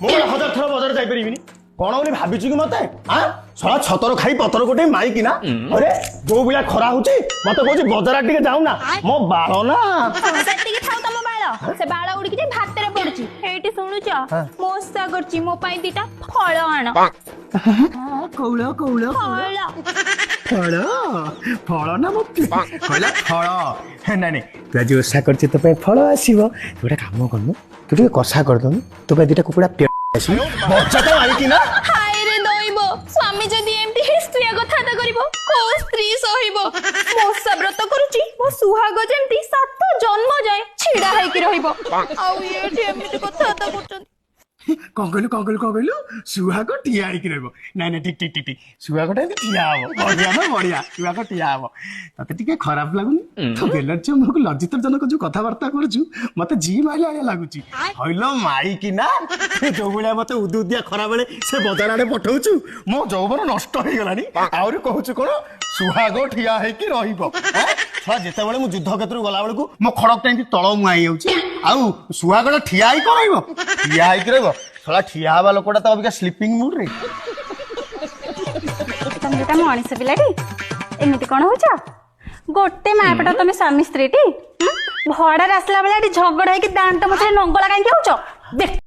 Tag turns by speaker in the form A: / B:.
A: ମୁଁ ହଜାର ଥର ବଜାର ଯାଇପାରିବିନି କଣ ବୋଲି ଭାବିଛୁ କି ମତେ? ଆଁ, ଶଳା ଛତର ଖାଇ ପତର ଗୋଟେ ମାଇକିନା। ଆରେ, ଯୋଉ ଭଳିଆ ଖରା ହଉଛି, ମତେ କହୁଛି ବଜାର ଟିକେ ଯାଉନା। ମୋ ବାଳ ନା?
B: ସେତିକି ଥାଉ ତମ ବାଳ, ସେ ବାଳ ଉଡିକି ଯାଇ ଭାତରେ ପଡୁଛି। ଏଇଠି ଶୁଣୁଛ, ମୁଁ ଓଷା କରୁଛି, ମୋ ପାଇଁ ଦିଟା ଫଳ ଆଣ।
A: କୌଳ କୌଳ।
B: ଫଳ।
A: ଫଳ ଫଳ ନା, ମୋ କହିଲା ଫଳ। ନାଇଁ ନାଇଁ, ତୁ ଆଜି ଓଷା କରିଛୁ, ତୋ ପାଇଁ ଫଳ ଆସିବ। ତୁ ଗୋଟେ କାମ କରୁନୁ, ତୁ ଟିକେ କଷା କରିଦଉନୁ, ତୋ ପାଇଁ ଦିଟା କୁକୁଡ଼ା ଆସିବ। ବଚା ତ ମାଇକିନା।
B: ହାୟ ରେ ଦଇବ, ସ୍ୱାମୀ ଯଦି ଏମିତି ହିଷ୍ଟ୍ରିଆ କଥାବାର୍ତ୍ତା କରିବ, କୋଉ ସ୍ତ୍ରୀ ସହିବ? ମୁଁ ଓଷା ବ୍ରତ କରୁଛି, ମୋ ସୁହାଗ ଯେମିତି ସାତ ଜନ୍ମ ଯାଏ ଛିଡା ହେଇକି ରହିବ, ଆଉ ଏଠି ଏମିତି କଥାବାର୍ତ୍ତା କରୁଛନ୍ତି।
A: କଣ କହିଲୁ, କଣ କହିଲୁ, କଣ କହିଲୁ? ସୁହାଗ ଠିଆ ହେଇକି ରହିବ? ନାଇଁ ନାଇଁ, ଠିକ ଠିକ ଠିକ ଠିକ। ସୁହାଗଟା ଏମିତି ଠିଆ ହବ, ବଢିଆ ନା ବଢିଆ। ସୁହାଗ ଠିଆ ହବ। ତତେ ଟିକେ ଖରାପ ଲାଗୁନି? ତୁ ବେଲଜ୍ଜ ମୁହଁକୁ ଲଜ୍ଜିତ ଜନକ ଯୋଉ କଥାବାର୍ତ୍ତା କରୁଛୁ, ମତେ ଜି ମାଇଲା ଭଳିଆ ଲାଗୁଛି। ହଇଲ ମାଇକିନା, ତୁ ଯୋଉ ଭଳିଆ ମତେ ଉଦୁ ଉଦିଆ ଖରାବେଳେ ସେ ବଜାର ଆଡେ ପଠଉଛୁ, ମୋ ଯୌବନ ନଷ୍ଟ ହେଇଗଲାଣି। ଆହୁରି କହୁଛୁ କଣ ସୁହାଗ ଠିଆ ହେଇକି ରହିବ? ଛୁଆ, ଯେତେବେଳେ ମୁଁ ଯୁଦ୍ଧ କ୍ଷେତ୍ରକୁ ଗଲା ବେଳକୁ ମୋ ଖଡକଟା ଏମିତି ତଳ ମୁହାଁ ହେଇଯାଉଛି, ଆଉ ସୁହାଗଟା ଠିଆ ହେଇକି କଣ ରହିବ? ଠିଆ ହେଇକି ରହିବ? ଶଳା, ଠିଆ ହେବା ଲୋକଟା ତ ଅବିକା ସ୍ଲିପିଂ ମୁଡରେ।
C: ତମେ ଯୋଉଟା ମଣିଷ ପିଲାଟି, ଏମିତି କଣ ହଉଛ? ଗୋଟେ ମା ପେଟ ତମେ ସ୍ୱାମୀ ସ୍ତ୍ରୀଟି, ଭଡାରେ ଆସିଲା ବେଳେ ଏଠି ଝଗଡା ହେଇକି ଦାନ୍ତ ମଝିରେ ନଙ୍ଗଳା କାହିଁକି ହଉଛ? ଦେଖ।